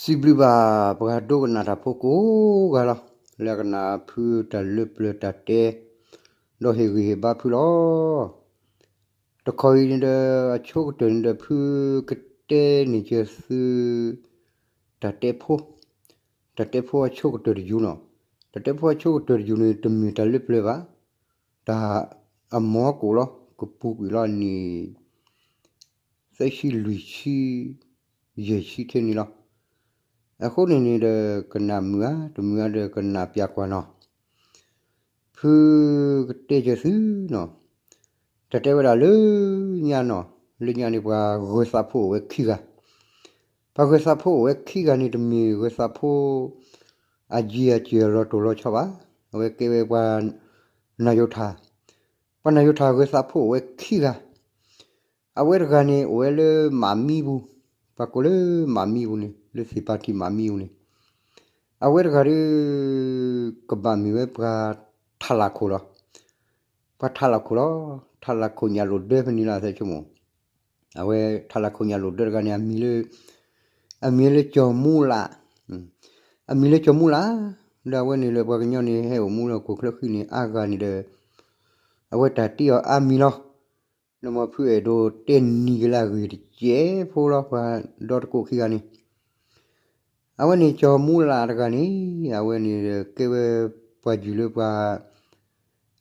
စံးဘျုးဘၣ်ပှၤဒိကနၣ်တၢ်ဖိကိးဂၤလီၤ. လၢအကနၣ်ဖုတၢ်လၢပျၢၤတၢ်တဲ, ဒီးဟ့ၣ်ဂံၢ်ဟ့ၣ်ဘါဖုလီၤ. တခီအံၤန့ၣ်ဒီး အဆိကတၢၢ်န့ၣ်ဒီး ဖုကတဲန့ၢ်က့ၤသု တၢ်တဲဖိ, တၢ်တဲဖိအဆိကတၢၢ်တယူၤနီၤ. တၢ်တဲဖိအဆိကတၢၢ်တယူၤန့ၣ် တမ့ၢ်တၢ်လၢပျၢၤဘၣ်, တၢ်အမီၤကိာ်လီၤ, ကပူၤကွံာ်လီၤန့ၣ် သၢဆံလွံၢ်ဆံ ယဲၢ်ဆံထဲန့ၣ်လီၤ. အဃိန့ၣ်န့ၣ်ဒီး ကနၣ်မုာ်ဧါ တမုာ်ဧါဒီး ကနၣ်ပျၢ်ကွၢ်နီၤ. ဖုကတဲက့ၤသုနီၤ, တၢ်တဲဝဲဒၣ်လၢညါနီၤ, လၢညါန့ၣ် ပှၤဂၢၤသးဖိအိၣ်ဝဲခံဂၤ, ပှၤဂၢၤသးဖိအိၣ်ဝဲခံဂၤန့ၣ် တမ့ၢ်ဂၢၤသးဖိ အယံၤအစၢၤလီၤတိၢ်လီၤဆီဘၣ်, အဝဲကဲဝဲပှၤနၢ်ယိၤထၣ်, ပှၤနၢ်ယိၤထၣ်ဂၢၤသးဖိအိၣ်ဝဲခံဂၤ အဝဲတဂၤန့ၣ် အိၣ်ဝဲလၢမးမံပူၤ, ပှၤကိးလၢမးမံပူၤန့ၣ် လၢသ့ၣ်ပၣ်ထံးမးမံပူၤန့ၣ်, အဝဲတဂၤဒီး ကဘၣ်မ့ၢ်ဝဲပှၤထးလၢ်ခိၣ်လီၤ. ပှၤထးလၢ်ခိၣ်လီၤ, ထးလၢ်ခိၣ်ညၣ်လိၣ်ဒၢဖဲန့ၣ်လီၤ သဲဆိကမိၣ်, အဝဲထးလၢ်ခိၣ်ညၣ်လိၣ်ဒၢတဂၤန့ၣ် အမံၤလၢ အမံၤလၢကၠီၤမူလး, အမံၤလၢကၠီၤမူလး, ဒီးအဝဲန့ၣ်လၢပှၤကညီန့ၣ် ဟဲအိၣ်မူလၢဟီၣ်ခိၣ်ချၢဃံန့ၣ် အါဂၤန့ၣ်ဒီး အဝဲတၢ်တ့အီၤအါမံၤလီၤ. နမ့ၢ်ဖုအဲၣ်ဒိးတဲနံၤကလၢအဂ့ၢ်တစဲးဖိလီၤ ပှၤဒီတကိးခံဂၤန့ၣ်, အဝဲန့ၣ်ကၠီၤမူလးတဂၤန့ၣ် အဝဲန့ၣ်ကဲဝဲပှၤယုၢ်လၢပှၤ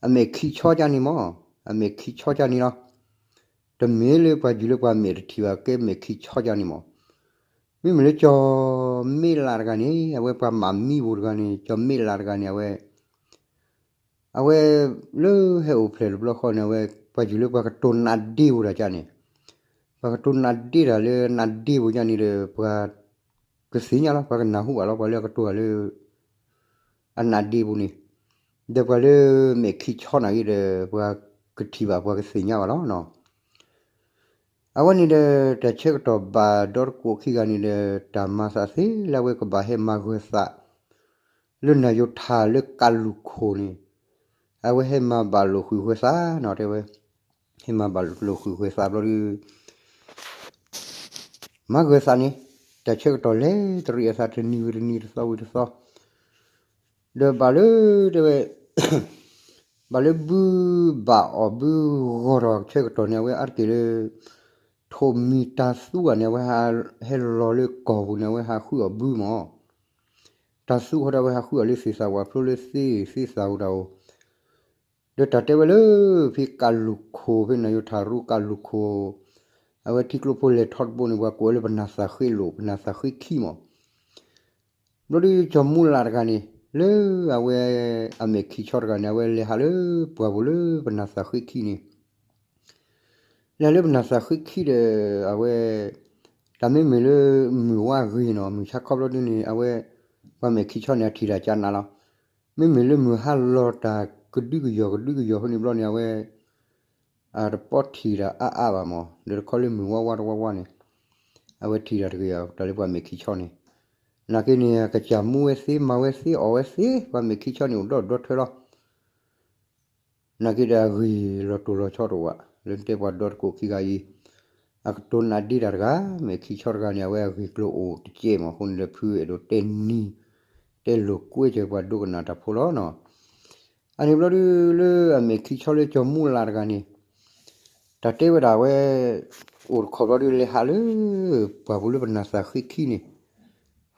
အမဲာ်ခံဆီကၢ်န့ၣ်မး, အမဲာ်ခံဆီကၢ်န့ၣ်လီၤ. တမ့ၢ်လၢပှၤယုၢ်လၢပှၤမဲာ်တထံၣ်ဘၣ် ကဲမဲာ်ခံဆီကၢ်န့ၣ်မး. မ့မ့ၢ်လၢကၠီၤမ့ၢ်လးတဂၤန့ၣ် အဝဲပှၤမၤမံပူၤတဂၤန့ၣ် ကၠီၤမ့ၢ်လးတဂၤန့ၣ် အဝဲ အဝဲလၢဟဲအိၣ်ဖျဲၣ်တဘျီဃီန့ၣ် အဝဲပှၤယုၢ်လၢပှၤကတိၤနးဒ့ပူၤတၢ်ကၢ်န့ၣ်, ပှၤကတိၤနးဒ့တၢ်လၢနးဒ့ပူၤကၢ်န့ၣ်ဒီး ပှၤကသ့ၣ်ညါလီၤ ပှၤကနၢ်ဟူဘၣ်လီၤ ပှၤလၢအကတိၤတၢ်လၢ အနးဒ့ပူၤန့ၣ်, ဒီးပှၤလၢမဲာ်ခံဆီနာ်က့ဒီး ပှၤကထံၣ်ဘၣ်ပှၤကသ့ၣ်ညါဘၣ်လီၤ. အဝဲန့ၣ်ဒီး တၢ်ဆၢကတီၢ်ဘၣ်ဒီတကိးခံဂၤန့ၣ်ဒီး တၢ်မၤသးသ့လၢအဝဲကဘၣ်ဟဲမၤဂၢၤသး လၢနၢ်ယိၤထၣ်လၢကးလူၢ်ခိၣ်န့ၣ်, အဝဲဟဲမၤဘၣ်လိာ်ဃုာ်ဂၢၤသးနီၤ တဲဝဲ, ဟဲမၤဘၣ်လိာ်ဃုာ်ဂၢၤသးဘျီဒီး မၤဂၢၤသးန့ၣ် တၢ်ဆၢကတီၢ်လဲၤတရံးအသးတနံၤဝံၤတနံၤတသီဝံၤတသီ, ဒီးဘၣ်လၢ တဲဝဲ ဘၣ်လၢဘုဘၣ်အီၣ်ဘုဂီၤထီၣ်ဆၢကတီၢ်န့ၣ် အဝဲအါတက့ၢ်လၢ ထိၣ်မံၤတၤသူဂၤန့ၣ် အဝဲဟဲလီၤလၢကီၢ်ပူၤန့ၣ် အဝဲဟးဃုအီၣ်ဘုမး, တၤသူဃီဒီး အဝဲဟးဃုအီၣ်လၢသ့ၣ်သၣ်ဝးဖျိလၢသ့ၣ်သ့ၣ်သၣ်ဝးတၢ်အိၣ် ဒီးတၢ်တဲဝဲလၢ ဖဲကးလူၢ်ခိၣ် ဖဲနၢ်ယိၤထၣ်ရူကးလူၢ်ခိၣ်, အဝဲထံကျိဖိလဲၤထီတဘိန့ၣ် ပှၤကိးဝဲလၢပနၢ်သၣ်ဃ့လိာ် ပနၢ်သၣ်ဃ့ခံမး. ဘျီဒုးကၠီၤမူလးတဂၤန့ၣ် လၢအဝဲ အမဲာ်ခံဆီတဂၤန့ၣ် အဝဲလဲၤဟးလၢပှၢ်ပူၤလၢပနၢ်သၣ်ဃ့ခံန့ၣ် လဲၤလၢပနၢ်သၣ်ဃ့ခံဒီး အဝဲ တၢ်မ့မ့ၢ်လၢမုၢ်ဝါဂ့ၤနီၤ မုၢ်ဆါခီဘျီဒုန့ၣ် အဝဲ ပှၤမဲာ်ခံဆီန့ၣ် အထံၣ်တၢ်ကနးလီၤ. မ့မ့ၢ်လၢမုၢ်ဟါလီၤတၢ်ကဒုကယီၤကဒုကယီၤဖဲန့ၣ်ဘျီန့ၣ် အဝဲ အတပီထံၣ်တၢ်အါအါဘၣ်မး ဒီးတခီလၢမုၢ်ဝါဝါတဝါဝါန့ၣ် အဝဲထံၣ်တၢ်တဂ့ၤ တၢ်လၢပှၤမဲာ်ခံဆီန့ၣ် နာ်က့န့ၣ် ကစၢ်မူဝဲသ့ မၤဝဲသ့ အီၣ်ဝဲသ့ ပှၤမဲာ်ခံဆီန့ၣ် အိၣ်ဒီးဒီထွဲလီၤ. နာ်က့ဒီးအဂ့ၢ်လီၤတိၢ်လီၤဆီတအိၣ်ဘၣ် လၢတဲပှၤဒီတကိးခံဂၤအံၤ အကတိၤနးဒ့တၢ်တဂၤ မဲာ်ခံဆီတဂၤန့ၣ် အဝဲအဂ့ၢ်ကျိၤအိၣ်တကဲမး အဃိန့ၣ်ဒီးဖုအဲၣ်ဒိးတဲနံၤ တဲလိာ်ကွဲကၢၤပှၤဒိကနၣ်တၢ်ဖိလီၤနီၤ. အန့ၣ်ဘျီဒုလၢအမဲာ်ခံဆီလၢကၠီၤမူလးတဂၤန့ၣ် တၢ်တဲဝဲဒၣ်ဝဲ အိၣ်တခီဘျီဒုလဲၤဟးလၢ ပှၢ်ပူၤလၢပနၢ်သၣ်ဃ့ခံန့ၣ်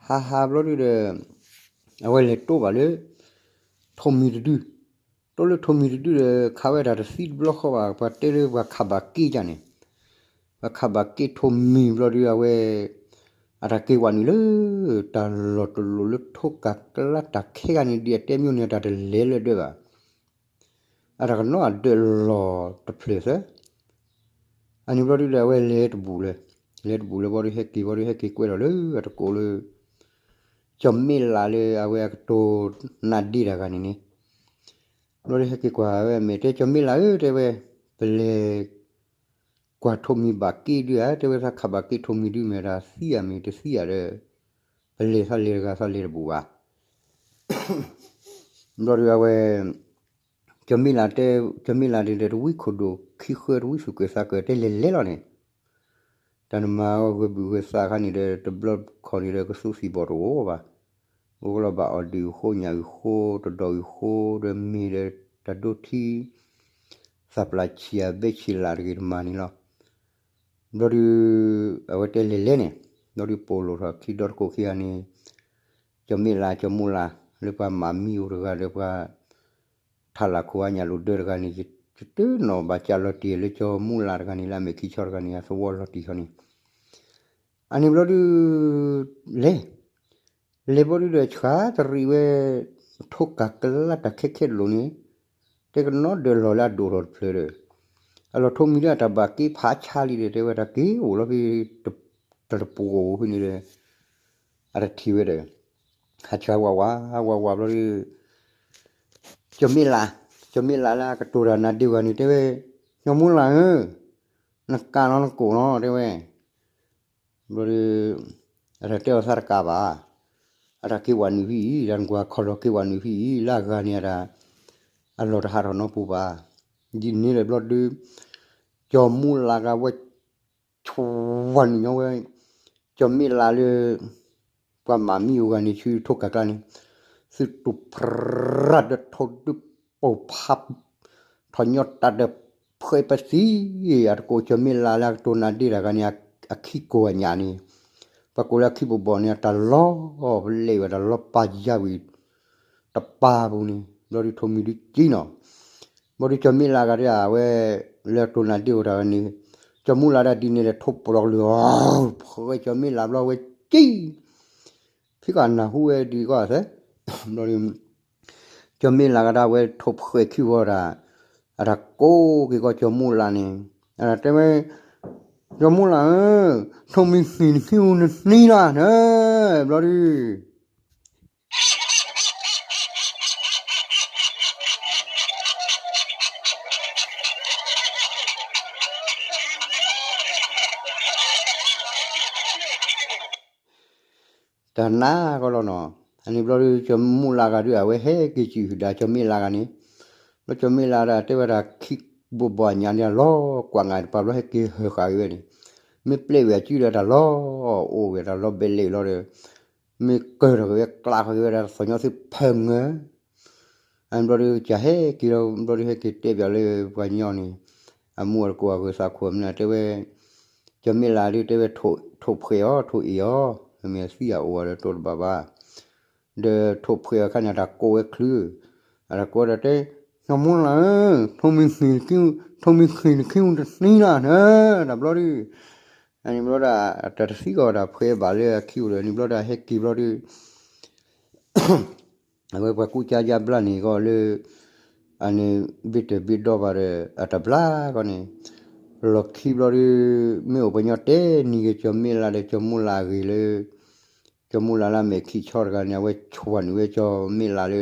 ဟးဟးဘျီဒုဒီး အဝဲလဲၤတိဘၣ်လၢ ထိၣ်မံၤတဒု, တိလၢထိၣ်မံၤတဒုဒီး ခးဝဲဒၣ်တသံတဘျီဃီဘၣ် ပှၤတဲလၢပှၤခးဘၣ်က့ၤကၢ်န့ၣ်, ပှၤခးဘၣ်က့ၤထိၣ်မံၤဘျီဒု အဝဲ အတၢ်က့ၤဝဲနုာ်လၢ တၢ်လီၢ်တလီၢ်လၢထိၣ်ကးကျါတၢ်ခဲဂၤန့ၣ် ဒ်အတဲမိန့ၣ် အတၢ်တလဲၤလၢဒၢးဘၣ် အတၢ်ကနီၤအဒၢးလီၤတဖျၢၣ်သၢ အန့ၣ်ဘျီဒုဒီး အဝဲလဲၤတဘူးလၢၤ, လဲၤတဘူးလၢၤဘျီဒု ဟဲက့ၤဘျီဒု ဟဲက့ၤကွဲးထီၣ်လၢအတကိးလၢ ကၠီၤမ့ၣ်လးလၢအဝဲအကတိၤနးဒ့တၢ်ဂၤန့ၣ်န့ၣ်, ဘျီဒုဟဲက့ၤကွၢ်ဝဲ မ့ၢ်တဲကၠီၤမ့ၣ်လးဧၢ တဲဝဲ, ပလဲၤ ကွၢ်ထိၣ်မံၤဘၣ်က့ၤဒုဧါ တဲဝဲ သးခးဘၣ်က့ၤထိၣ်မံၤဒု မ့ၢ်တၢ်သံဧါ မ့ၢ်တသံဧါဒီး ပလဲၤသးလဲၤတဂၤသးလဲၤတဘူးဘၣ် ဘျီဒုအဝဲ ကၠီၤမ့ၣ်လးတဲ, ကၠီၤမ့ၣ်လးန့ၣ်ဒီး တဝံခိၣ်ဒိၣ်ခံဃၢ တဝံသူၣ်ကၢၢ်သးကၢၢ် တဲလဲၤလဲၤလီၤန့ၣ်, တၢ်နမၤအီၤဂၢၢ်ဘုၣ်ဂၢၢ်သးအခါန့ၣ်ဒီး တဘျီ ခီန့ၣ်ဒီးကသူသံၣ်ဘီၣ်တအိၣ်ဘၣ်. အိၣ်ကလီၤဘၣ်အီၣ်ဒုးအဃိ ညၣ်အုၣ်ဃိ တဒီးအုၣ်ဃိ ဒီးမ့ၢ်ဒီးတၢ်ဒိထံ သးပျၢ်ဆံးအဘဲဆံးလးတဂ့ၤတမၤန့ၣ်လီၤ. ဘျီဒုး အဝဲတဲလဲၤလဲၤန့ၣ် ဘျီဒုးပိာ်လိာ်ထီၣ်ခံဒီတကိးခံဂၤန့ၣ် ကၠီၤမ့ၢ်လး ကၠီၤမူလး လၢပှၤမၤမံအိၣ်တဂၤဒီးပှၤ ထးလၢ်ခိၣ်အညၣ်လိာ်ဒၢတဂၤန့ၣ် ယတနီၣ်ဘၣ်ကၢ်လီၤတံၢ်လၢကၠီၤမူလးတဂၤန့ၣ် လၢအမဲာ်ခံဆီတဂၤန့ၣ် အသဝီလီၤတံၢ်ဃီန့ၣ် အန့ၣ်ဘျီဒုး လဲၤ လဲၤဘျီဒုးဒီးဆှၣ်တရံးဝဲ ထိၣ်ကၢ်ကလါတၢ်ခဲခဲတလိာ်န့ၣ် တဲကနီဒီးလီၢ်လၢအဒိၣ်ထီၣ်တဖျၢၣ်ဒီး အလီၢ်ထိးမံၤဒီးအတၢ်ဘၣ်က့ၤဖးဆါလံဒီး တဲဝဲတၢ်က့ၤအိၣ်လီၤဖဲ တၢ်တပူၤအိၣ်ဖဲန့ၣ်ဒီး အတထံၣ်ဝဲဒီး ဟးဆှၣ်ဝးဝး ဝးဝးဘျီဒုး ကၠီၤမ့ၢ်လး ကၠီၤမ့ၢ်လးလၢအကတိၤတၢ်နါဒ့ဝဲန့ၣ် တဲဝဲ ညီမူလးဧၢ နကးလီၤနကိာ်လီၤ တဲဝဲ ဘျီဒုး အတၢ်တဲအီၤသးတကးဘၣ် အတၢ်က့ၤဝးနုာ်ဖဲအံၤ တၢ်နကွၢ်ခီၣ်လီၤက့ၤဝးနုာ်ဖဲအံၤ လၢအဂၤန့ၣ်အတၢ် အလီၢ်တဟးထီၣ်နီတပူၤဘၣ် ဒ်န့ၣ်ဒီးဘျီဒုး ကၠီၤမူလးဂၤဝဲ ဆှၣ်ဝးနုာ်ညီဝဲ ကၠီၤမ့ၢ်လးလၢ ပှၤမၤမံအိၣ်ဂၤန့ၣ် ဆူထိၣ်ကၢ်ကျါန့ၣ် သုးတူၢ်ဖရၣ်ဒီးထိၣ်ဒုးပိာ်ဖး ထီၣ်ညီတၢ်ဒီးဖှဲးပသံ အတကိးကၠီၤမ့ၢ်လးလၢအကတိၤနါဒ့တၢ်ဂၤန့ၣ် အခံကိးအညၣ်န့ၣ် ပှၤကိးလၢအခံဘိၣ်ဘီၣ်န့ၣ် အတၢ်လီၤဘျဲးဝဲ တၢ်လီၤပာ်ယါဝံၤ တပၤပူၤန့ၣ် ဘျီဒုးထိးမံၤဒုးကံနီၤ ဘျီဒုးကၠီၤမ့ၢ်လးဂၤဒၣ်အဝဲ လၢအတိၤနါဒ့အိၣ်တၢ်ဂၤန့ၣ် ကၠီၤမူလးဒၣ်ဒ်န့ၣ်ဒီးထိးပလီၢ်ကလုၢ် ဖှဲးကၠီၤမ့ၢ်လးဘျီဝဲကံ ဖံးကနၢ်ဟူဝဲဒ်ကီၢ်အသး ဘျီဒုး ကၠီၤမ့ၢ်လးဂၤဒၣ်ဝဲထိးဖှဲးခံဝီဒၣ် အတၢ်ကိးက့ၤကီးကၠီၤမူလးန့ၣ် အတၢ်တဲဝဲ ကၠီၤမူလးဧၢ ထိးမံၤဃံးနခံနနံၤလီၤန့ၣ် ဘျီဒုး တၢ်နါကီလီၤနီၤ, အန့ၣ်ဘျီဒုး ကၠီၤမူလးဂၤဒုးအဝဲဟဲက့ၤစံၣ်ဟုၣ်ဒါကၠီၤမ့ၢ်လးဂၤန့ၣ်, ဘျီကၠီၤမ့ၢ်လးဒၣ်တဲဝဲဒၣ်ခံဘိးဘီၣ်ညါန့ၣ် လီၤကွၢ်ငါတပၤဘျီဟဲက့ၤဟၢဃာ်က့ၤဝဲန့ၣ်, မ့ၢ်ပျဲဝဲအစုဒီးတၢ်လီၤအိၣ်ဝဲ တၢ်လီၤဘဲလဲၣ်လီၤဒီး မ့ၢ်ကၢၢ်ထီၣ်က့ၤဝဲကျးဃီက့ၤဝဲဒၣ်သီၣ်ညီသုဖၢမုၢ် အဘျီဒုးကဟဲက့ၤလီၤ ဘျီဒုးဟဲက့ၤတဲပၠးလၢပှၤညီန့ၣ်, အမူအတကိးအဂၢၤသးခိၣ်မနုၤတဲဝဲ, ကၠီၤမ့ၢ်လးဒုးတဲဝဲ ထိၣ်ဖှဲးအီၤ ထိၣ်အ့ၣ်အီၤ, မ့ၢ်အသံအအိၣ်အီၤဒီးတိၢ်တဘၣ်ဘၣ်, ဒီးထိၣ်ဖှဲးအခါန့ၣ် တၢ်ကိးဝဲချုး, အတၢ်ကိးဒီးတဲ, ညီမူလးဧၢ, ထိၣ်မံၤဃံးနခံတနံၤလၢ်န့ၣ်, တၢ်ဘျီဒုး, အန့ၣ်ဘျီဒၣ် တၢ်တသံကီးတၢ်ဖှဲးဘၣ်လၢအခံအိၣ်ဒီးန့ၣ်ဘျီဒၣ်ဟဲက့ၤဘျီဒုး အဝဲပှၤကူစါယါဘျါန့ၣ်ကီးလၢ အန့ၣ်ဘ့ၣ်တၢၢ်ဘ့ၣ်ဒီဘၣ်ဒီး အတဘျါကီးန့ၣ်, လီၢ်ခံဘျီဒုး မ့ၢ်အိၣ်ပှၤညီတဲနံၤက့ၤကၠီၤမ့ၢ်လးဒီးကၠီၤမူလးအဂ့ၢ်လၢ ကၠီၤမူလးလၢအမဲာ်ခံဆီတဂၤန့ၣ် အဝဲဆှၢနုာ်ဝဲကၠီၤမ့ၢ်လးလၢ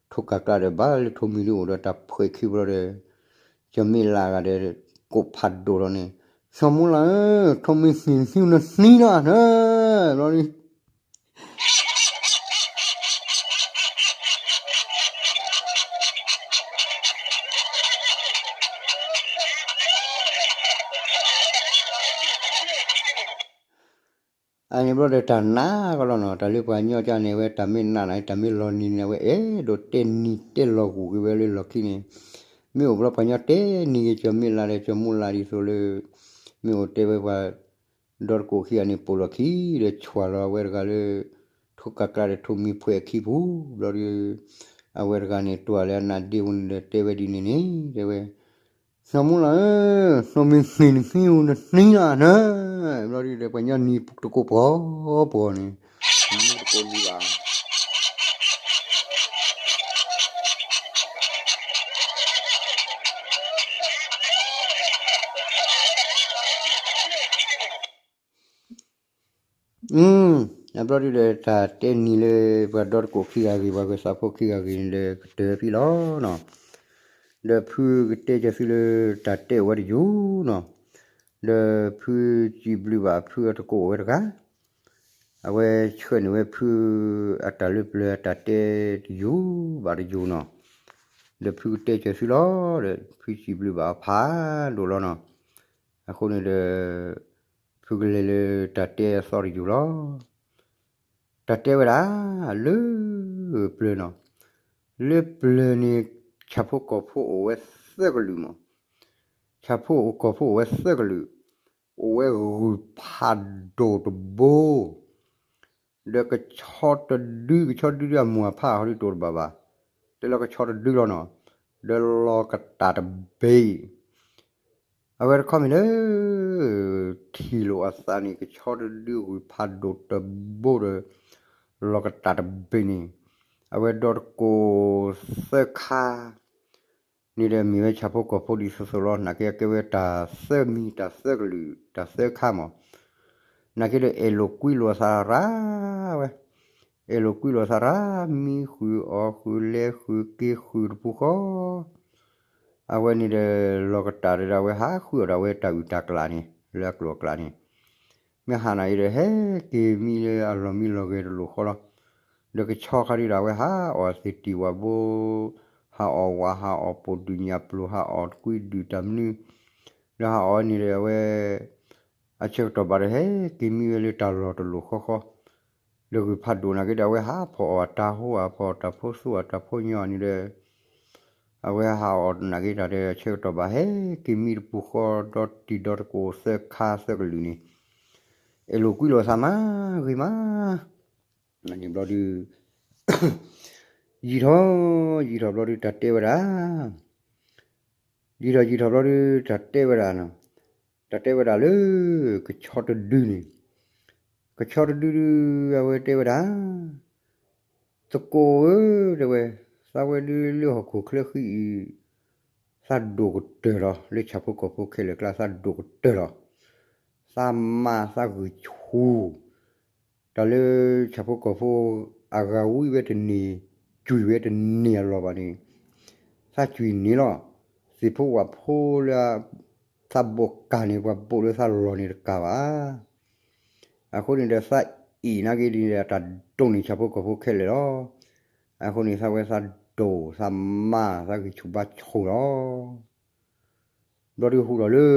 ထိၣ်ကးကျါဒီးဘၣ်လၢထိၣ်မံၤဒုးအိၣ်ဒီးတၢ်ဖှဲးခံဘျီဒီး ကၠီၤမ့ၢ်လးဂၤဒီး ကိးဖးဒိၣ်လီၤန့ၣ်, ကၠီၤမူလးဧၢ, ထိၣ်မံၤဃံးနခံတနံၤလၢ်န့ၣ်, ဘျီဒုး အန့ၣ်ဘျီဒီးတၢ်နါကီလီၤနီၤ, တၢ်လၢပှၤညီကၢန့ၣ် အဝဲတၢ်မ့ၢ်နးနး တၢ်မ့ၢ်လီၤနံၤန့ၣ် အဝဲအဲၣ်ဒိးတဲနံၤတဲလီၤဂူာ်က့ၤဝဲလၢလီၢ်ခံန့ၣ်, မ့ၢ်အိၣ်ဘျီပှၤညီတဲနံၤက့ၤကၠီၤမ့ၢ်လးဒီးကၠီၤမူလးဒ်သိးလၢ မ့ၢ်အိၣ်တဲဝဲပှၤ ဒီတကိးခံဂၤန့ၣ်ပိာ်လီၢ်ခံဒီးဆှၢလီၤအဝဲတဂၤလၢ ထိၣ်ကးကျါဒီးထိၣ်မံၤဖှဲးအခံပူၤ, ဘျီဒုး အဝဲတဂၤန့ၣ်တွၢ်လၢအနါဒ့ဝဲန့ၣ်ဒီးတဲဝဲဒ်န့ၣ်န့ၣ် တဲဝဲ ကၠီၤမူလးဧၢ, ထိၣ်မံၤဃံးနခံတနံၤလၢ်န့ၣ်, ဘျီဒုးဒီးပှၤညီနံၤတကိးပှီၤပှီၤန့ၣ်, တကိးလံဘၣ် အဘျီဒုးဒီးတၢ်တဲနံၤလၢပှၤဒီတကိးခံဂၤဂ့ၤ ပှၤဂဲၤသးဖိခံဂၤဂ့ၤန့ၣ်ဒီးကတၢၢ်ဖံလီၤနီၤ, ဒီးဖုကတဲကၢၤသုလၢတၢ်တဲအိၣ်ဝဲတယိာ်နီၤ, ဒီးဖုစံးဘျုးဘၣ်ဖုအတကိးဝဲတဂၤ အဝဲဆှၢန့ၢ်ဝဲဖုအတၢ်လၢပျၢၤအတၢ်တဲတယိာ်ဘၣ်တယိာ်နီၤ, ဒီးဖုကတဲကၢၤသုလီၤဒီး ဖုစံးဘျုးဘၣ်အဖးဒိၣ်လီၤနီၤ, အဃိန့ၣ်ဒီး ဖုကလဲၤလၢတၢ်တဲအသီတယိာ်လီၤ. တၢ်တဲဝဲဒၣ် လၢပျၢၤနီၤ, လၢပျၢၤန့ၣ် ဆၣ်ဖိကီၢ်ဖိအိၣ်ဝဲသၢကလုာ်မး, ဆၣ်ဖိကီၢ်ဖိအိၣ်ဝဲသၢကလုာ်, အိၣ်ဝဲဂုၢ်ဖးဒိၣ်တဘိ ဒီးကဆီတဒု, ကဆီတဒုဒုအမိၢ်အဖါဟီဒုးတအိၣ်တဘၣ်ဘၣ်, တဲလၢကဆီတဒုလီၤနီၤ, ဒီးလီၤကတၢ်တဘ့ၣ် အဝဲတခီမ့ၢ်လၢ ထံၣ်လိာ်အသးန့ၣ် ကဆီတဒုဂုၢ်ဖးဒိၣ်တဘိဒီး လီၤကတၢ်တဘ့ၣ်န့ၣ်, အဝဲဒီတကိးသၢခါ န့ၣ်ဒီးမ့ၢ်ဝဲဆၣ်ဖိကီၢ်ဖိဒ်သိးသိးလီၤ. နာ်က့အကဲဝဲတၢ်သၢမံၤ တၢ်သၢကလုာ် တၢ်သၢခါမး, နာ်က့ဒီးအဲၣ်လိာ်ကွံလိာ်အသးရၤဝဲ, အဲၣ်လိာ်ကွံလိာ်အသးရၤ မံဃုာ်အီၣ်ဃုာ်လဲၤဃုာ်က့ၤဃုာ်တပူၤဃီ အဝဲန့ၣ်ဒီး လီၤကတၢ်ဒီးအဝဲဟးဃုအီၣ်ဒီးအဝဲတၢ်အုၣ်တၢ်ကျၢ်န့ၣ် လၢအကျိၤအကျဲန့ၣ်, မ့ၢ်ဟးနၤအံၤဒီး ဟဲက့ၤမံလၢအလီၢ်မံလီၢ်ဂဲၤတလိၣ်ဃီလီၤ. ဒီးကဆီခါဒုဒီးအဝဲဟးအီၣ်သ့ၣ်တံၢ်ဝၣ်ဘိ, ဟးအီၣ်ဝၣ် ဟးအီၣ်ပိာ်ဒုၣ်ညၣ်ပျိၤ ဟးအီၣ်တကွံဒုၣ်တၢ်မနုၤ, ဒီးဟးအီၣ်န့ၣ်ဒီးအဝဲ အဆၢကတီၢ်ဘၣ်ဒီးဟဲက့ၤမံဝဲလၢတၢ်လီၢ်တလိၣ်ဃီဃီ, ဒီးဂုၢ်ဖးဒိၣ်နာ်က့ဒီးအဝဲဟးဖီၣ်အီၣ်အတၢ်ဟိ ဟးဖီၣ်အီၣ်တၢ်ဖိသူ အတၢ်ဖိညီန့ၣ်ဒီး အဝဲဟးအီၣ်နာ်က့တၢ်ဒီး အဆၢကတီၢ်ဘၣ်ဟဲက့ၤမံတပူၤဃီ ဒီတံၤဒီတကိးသၢခါသၢကလုာ်န့ၣ်, အဲၣ်လိာ်ကွံလိာ်အသးမးဂ့ၤမး, န့ၣ်ဘျီဒု ယံာ်ထီၣ်ယံာ်ထီၣ်ဘျီဒု တၢ်တဲဝဲဒၣ် ယံာ်ထီၣ်ယံာ်ထီၣ်ဘျီဒု တၢ်တဲဝဲဒၣ်နီၤ, တၢ်တဲဝဲဒၣ်လၢ ကဆီတဒုန့ၣ်, ကဆီတဒုဒု အဝဲတဲဝဲဒၣ်, သကိးဧၢ, တဲဝဲ, သးဝဲဒုလၢဟီၣ်ခိၣ်ချၢဃံအံၤ သးဒိၣ်ကတၢၢ်လီၤ, လၢဆၣ်ဖိကီၢ်ဖိခဲလၢာ်ကျါ သးဒိၣ်ကတၢၢ်လီၤ, သးမၤသးဂံၢ်ဆူၣ် တၢ်လၢဆၣ်ဖိကီၢ်ဖိ အဂၤဝံဝဲတန့ၢ် ကွံာ်ဝဲတန့ၢ်အလီၢ်ဘၣ်န့ၣ်, သးကွံာ်န့ၣ်လီၤ. သ့ၣ်ဖိဝၣ်ဖိလၢ သးဘိးကၢ်န့ၣ် ပှၤဘိးလၢသးလီၢ်န့ၣ်တကၢ်ဘၣ်. အဃိန့ၣ်ဒီးသးအံၣ်နာ်က့ဒ်န့ၣ်ဒီး တၢ်ဒိၣ်န့ၢ်ဆၣ်ဖိကီၢ်ဖိခဲလၢာ်လီၤ. အဃိန့ၣ် သးဝဲသးဒိၣ် သးမၤ သးဂံၢ်ဆူၣ်ဘါဆူၣ်လီၤ. ဘျီဒုဟူးဒီးလၢ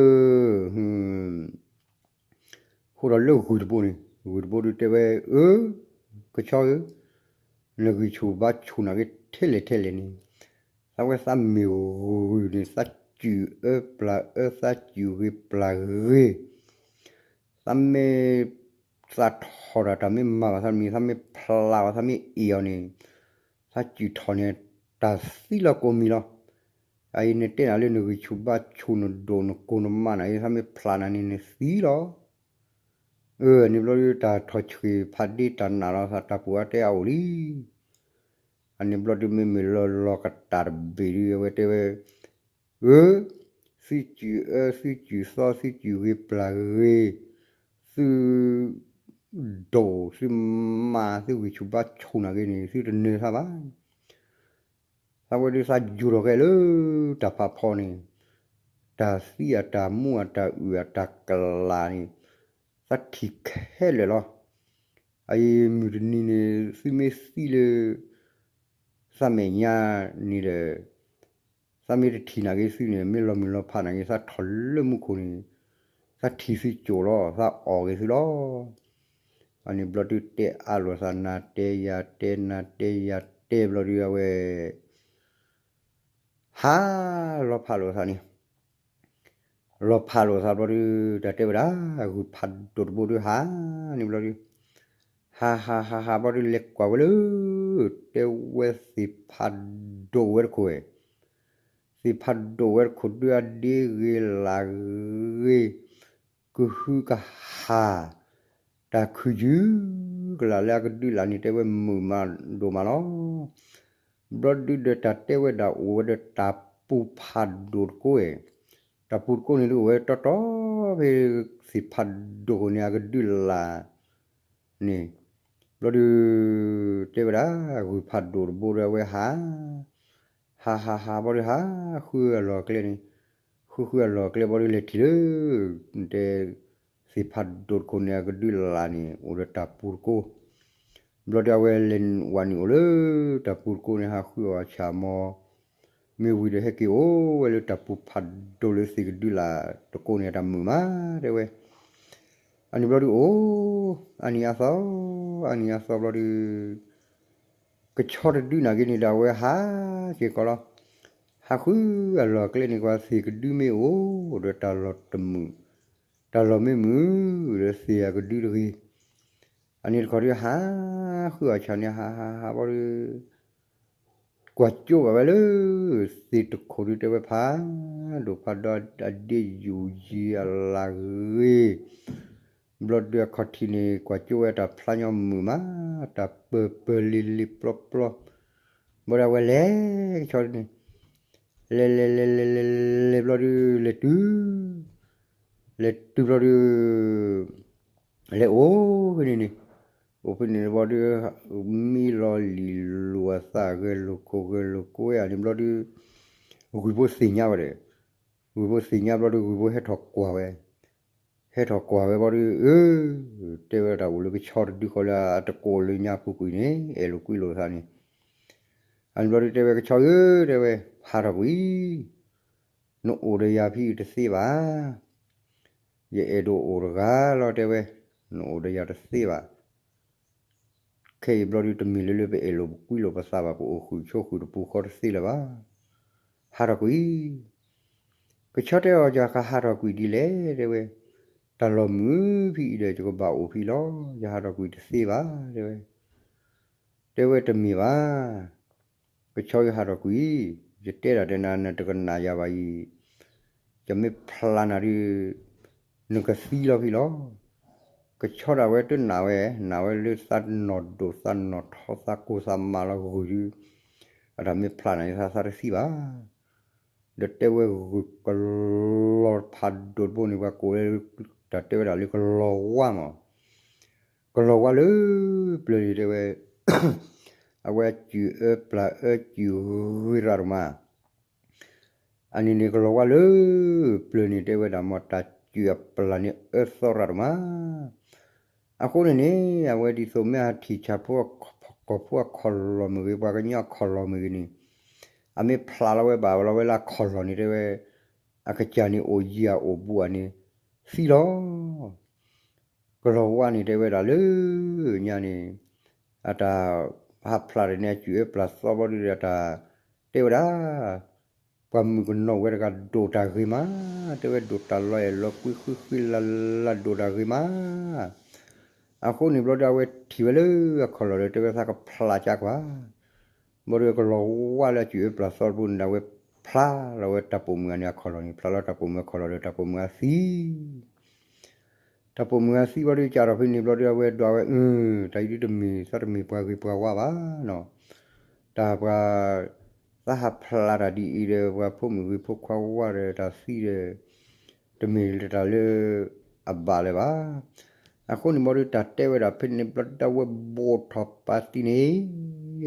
ဟူးဒီးလၢဂုၢ်တဘိန့ၣ်, ဂုၢ်တဘိဒုတဲဝဲ, အၢ, ကဆီဧၢ, နဂံၢ်ဆူၣ်ဘါဆူၣ်နာ်က့ထဲလဲၣ်ထဲလဲၣ်န့ၣ်, သးဝဲသးမ့ၢ်ဂုၢ်န့ၣ် သးစူၣ်အၢပျၢ်အၢ သးစူၣ်ဂ့ၤပျၢ်ဂ့ၤ, သးမ့ၢ်သးထီၣ်တၢ် တၢ်မ့ၢ်မၤဘၣ်သးတမံၤ သးမ့ၢ်ဖျးအီၤ သးမ့ၢ်အ့ၣ်အီၤန့ၣ်, သးစူၣ်ထီၣ်န့ၣ် တၢ်သံလီၤကိးမံၤလီၤ. အအံၤနတဲနၤလၢနဂံၢ်ဆူၣ်ဘါဆူၣ် နဒိၣ်နကိၢ်နမးနၤအံၤ သးမ့ၢ်ဖျးနၤန့ၣ် နသံလီၤ. အၢ န့ၣ်ဘျီဒုတၢ်ထီၣ်ဆှံဖးဒ့တၢ်နးလီၤ သးတၢ်ပူၤအါတဲအအိၣ်လံ. အန့ၣ်ဘျီဒုမ့မ့ၢ်လၢလီၤကတၢ်တဘ့ၣ်ဒု အဝဲတဲဝဲ, အၢ, သုစူၣ်အၢ သုစူၣ်သီ သုစူၣ်ဂ့ၤပျၢ်ဂ့ၤ, သုဒိၣ်သုမး သုဂံၢ်ဆူၣ်ဘါဆူၣ်နာ်က့န့ၣ် သုတနၢၤသးဘၣ်. သးဝဲဒုသးယူၤထီၣ်ခဲလၢာ် တၢ်ဖးဖီန့ၣ်, တၢ်သံအတၢ်မူအတၢ်အုၣ်အတၢ်ကလၤန့ၣ်, သးထံၣ်ခဲလၢာ်လီၤ. အအံၤမုၢ်တနံၤန့ၣ် သုမ့ၢ်သံလၢ သးမဲာ်ညါန့ၣ်ဒီး သးမ့ၢ်တထံၣ်နာ်က့သုန့ၣ် မ့ၢ်လီၤမုၢ်လီၤဖးနာ်က့ သးထီၣ်လၢမူခိၣ်န့ၣ် သးထံၣ်သုကၠိၣ်လီၤ သးအီၣ်က့ၤသုလီၤ. အန့ၣ်ဘျီဒုတဲအါလိာ်သး နၤတဲယၤတဲ နၤတဲယၤတဲဘျီဒုအဝဲ ဟးလီၤဖးလိာ်သးန့ၣ်, လီၤဖးလိာ်သးဘျီဒု တၢ်တဲဝဲဒၣ် ဂုၢ်ဖးဒိၣ်တဘိဒုဟးန့ၣ်ဘျီဒု, ဟးဟးဟးဟးဘျီဒု လဲၤကွၢ်ဝဲလၢ တဲဝဲသ့ၣ်ဖးဒိၣ်ဝဲတခိၣ်ဝဲ, သ့ၣ်ဖးဒိၣ်ဝဲတခိၣ်ဒု အဒ့ဂ့ၤလၢ်ဂ့ၤ ကဟုကဟၣ် တၢ်ခုၣ်ယုၢ်ကလာ်လၢအကဒုလာ်န့ၣ် တဲဝဲမုာ်မးဒိၣ်မးလီၤ. ဘျီဒုဒီးတၢ်တဲဝဲဒၣ်အိၣ်ဝဲဒီးတၢ်ပူၤဖးဒိၣ်တကိးဝဲ, တၢ်ပူၤတကိးန့ၣ်ဒုအိၣ်ဝဲတီတီဖဲ သ့ၣ်ဖးဒိၣ်ခိၣ်န့ၣ် အကဒုလာ်န့ၣ်, ဘျီဒု တဲဝဲဒၣ် ဂုၢ်ဖးဒိၣ်တဘိဒီးအဝဲဟး ဟးဟးဟးဘျီဒုဟး ဃုအလီၢ်အကျဲန့ၣ်, ဃုဃုအလီၢ်အကျဲဘျီဒုလဲၤထံၣ်လၢ တဲ သ့ၣ်ဖးဒိၣ်တခိၣ်န့ၣ် အကဒုလာ်န့ၣ် အိၣ်ဒီးတၢ်ပူၤတကိး, ဘျီဒုအဝဲလဲၤဝးနုာ်အိၣ်လၢ တၢ်ပူၤတကိးန့ၣ် ဟးဃုအီၣ်ဆၣ်မီၤ, မ့ၢ်ဝံၤဒီးဟဲက့ၤအိၣ်ဝဲလၢတၢ်ပူၤဖးဒိၣ်လၢသ့ၣ်ကဒုလာ်တကိးန့ၣ် တၢ်မုာ်မး တဲဝဲ အန့ၣ်ဘျီဒုးအိၣ်, အနံၤအါသီ, အနံၤအါသီဘျီဒုး ကဆီတဒုနာ်က့န့ၣ်ဒီး အဝဲဟးက့ၤကီးလီၤ. ဟးဃုအလီၢ်အကျဲန့ၣ် ကွၢ်သ့ၣ်ကဒုမ့ၢ်အိၣ်ဒီးတၢ်လီၢ်တမုာ်, တၢ်လီၢ်မ့ၢ်မုာ်ဒီးသ့ၣ်အကဒုတဂ့ၤ. အန့ၣ်တခီဒုးဟးဃုအီၤဆၣ်န့ၣ် ဟးဟးဟးဘျီဒုး ကွၢ်ကၠိဘၣ်ဝဲလၢ သ့ၣ်တခိၣ်ဒုးတဲဝဲဖးဒိၣ်ဖးဒီ အဒ့ယူၢ်ယံၤအလၢ်ဂ့ၤ ဘျီဒုးအခီၣ်ထံးန့ၣ် ကွၢ်ကၠိဝဲတၢ်ဖျါညီမုာ်မး, တၢ်ပၢၤပၢၤလ့လ့ပျီပျီ, ဘၣ်ဒီးအဝဲလဲၤကဆီန့ၣ် လဲၤလဲၤလဲၤလဲၤလဲၤလဲၤဘျီဒုး လဲၤတုၤ, လဲၤတုၤဘျီဒုး လဲၤအိၣ်ဖဲန့ၣ်န့ၣ်, အိၣ်ဖဲန့ၣ်ဘျီဒုး မံလီၤလံာ်လိာ်အသးဂဲၤလိာ်ခိၣ်ဂဲၤလိာ်ကွဲအန့ၣ်ဘျီဒုး ဂုၢ်ဖိသ့ၣ်ညါဝဲဒီး, ဂုၢ်ဖိသ့ၣ်ညါဘျီဒုး ဂုၢ်ဖိဟဲထီၣ်ကွၢ်ဝဲ, ဟဲထီၣ်ကွၢ်ဝဲဘျီဒုး အၢ တဲဝဲတၢ်အိၣ်လၢကဆီတဒုဃီလၢအတကိးလၢညါပူၤကွံာ်န့ၣ် အဲၣ်လိာ်ကွံလိာ်သးန့ၣ်, အန့ၣ်ဘျီဒုးတဲဝဲ ကဆီဧၢ တဲဝဲ ဟးထီၣ်ကွံာ်, နအိၣ်ဒီးယၤဖဲအံၤတသ့ဘၣ်, ယအဲၣ်ဒိးအိၣ်တဂၤလီၤ တဲဝဲ, နအိၣ်ဒီးယၤတသ့ဘၣ်. ခဲအံၤဘျီဒုးတမ့ၢ်လၢလၢပအဲၣ်လိာ်ပကွံလိာ်ပသးဘၣ် ပအိၣ်ဃုာ်ဆိးဃုာ်တပူၤဃီတသ့လၢၤဘၣ်. ဟးထီၣ်ကွံာ်, ကဆီတဲအီၤ ယကဟးထီၣ်ကွံာ်ဒ်လဲၣ် တဲဝဲ, တၢ်လီၢ်မုာ်ဖဲအံၤဒီး ယကဘၣ်အိၣ်ဖဲအံၤလီၤ, ယဟးထီၣ်ကွံာ်တသ့ဘၣ် တဲဝဲ, တဲဝဲတမ့ၢ်ဘၣ် ကဆီယဟးထီၣ်ကွံာ်, ယတဲဒၣ်တဲနၤ နတကနၣ်ယၤဘၣ်အံၤ, ယမ့ၢ်ဖျးနၤဒုး နကသံလီၤဖဲလီၤ. ကဆီဒၣ်ဝဲတနာ်ဝဲ, နာ်ဝဲလၢသးနီၢ်ဒိၣ်သးနီၢ်ထီ သးကိၢ်သးမးလီၤဂုၢ်ဒုး, အတၢ်မ့ၢ်ဖျးနၤန့ၣ် သးသးတသံဘၣ်. ဒီးတဲဝဲဂုၢ်ကလီၤဖးဒိၣ်တဘိန့ၣ် ပှၤကိးဝဲ တၢ်တဲဝဲဒၣ်လၢကလီၤဝါမး ကလီၤဝါလၢပျၢၤန့ၣ်တဲဝဲ, အဝဲအစုၣ်အၢပျၢ်အၢစုၣ်ဂ့ၤရၣ်ဒိၣ်မး, အန့ၣ်န့ၣ်ကလီၤဝါလၢပျၢၤန့ၣ် တဲဝဲဒၣ်မ့ၢ်တၢ်စုၣ်အပျၢ်န့ၣ်အၢသီရၣ်ဒိၣ်မး, အဃိန့ၣ်န့ၣ် အဝဲဒ်သိးမ့ၢ်အထံၣ်ဆၣ်ဖိကီၢ်ဖိအခီၣ်လီၢ်မ့ၢ်ဂ့ၤ ပှၤကညီအခီၣ်လီၢ်မ့ၢ်ဂ့ၤန့ၣ်, အမ့ၢ်ဖျးလီၤဝဲဘၣ်လီၤဝဲလၢအခီၣ်လီၢ်န့ၣ် တဲဝဲ, အကစၢ်န့ၣ်အိၣ်ယံၤအအိၣ်ဘူးဧါန့ၣ် သံလီၤ. ကလီၤဝါန့ၣ်တဲဝဲဒၣ်လၢညါန့ၣ်, အတၢ်ဟးဖျးတၢ်န့ၣ် အစုၣ်အၢပျၢ်သီဘျီဒုး အတၢ်တဲဝဲဒၣ်, ပှၤမုၣ်ကနီၤဝဲတဂၤဒိၣ်တၢ်ဂ့ၤမး, တဲဝဲဒိၣ်တၢ်လီၤအဲၣ်လီၤကွံဃံဃံလၤလၤဒိၣ်တၢ်ဂ့ၤမး. အဃိန့ၣ်ဘျီဒုး အဝဲထံၣ်ဝဲလၢအခီၣ်လီၢ်ဒီး တဲဝဲသးကဖျးကကွၢ် ဘျီဒုးကလီၤဝါလၢအစုၣ်အၢပျၢ်သီတဘိန့ၣ်ဒီး အဝဲဖျးလီၤဝဲတၢ်ပိာ်မုၣ်ဂၤန့ၣ်အခီၣ်လီၢ်န့ၣ်, ဖျးလီၤတၢ်ပိာ်မုၣ်အခီၣ်လီၢ်ဒီး တၢ်ပိာ်မုၣ်ဂၤသံ, တၢ်ပိာ်မုၣ်ဂၤသံဘျီဒုး ကးထီၣ်ဖဲန့ၣ်ဘျီဒုး အဝဲဒွးဝဲ, တၢ်အံၤဒုးတမ့ၢ် သးတမ့ၢ်ပှၤဂ့ၤပှၤဝါဘၣ်နီၤ, တၢ်ပှၤ သးဟးဖျးတၢ်ဒ်အံၤဒီး ပှၤဖိမုၣ်ဂ့ၤဖိခွါဝါဒီးတၢ်သံဒီး တမ့ၢ်တၢ်လၢအဘၣ်လၢၤဘၣ်. အဃိန့ၣ်ဘျီဒုး တၢ်တဲဝဲဒၣ်ဖဲန့ၣ်ဘျီဒုး အဝဲဘိၣ်ထီၣ်ပာ်သံန့ၣ်,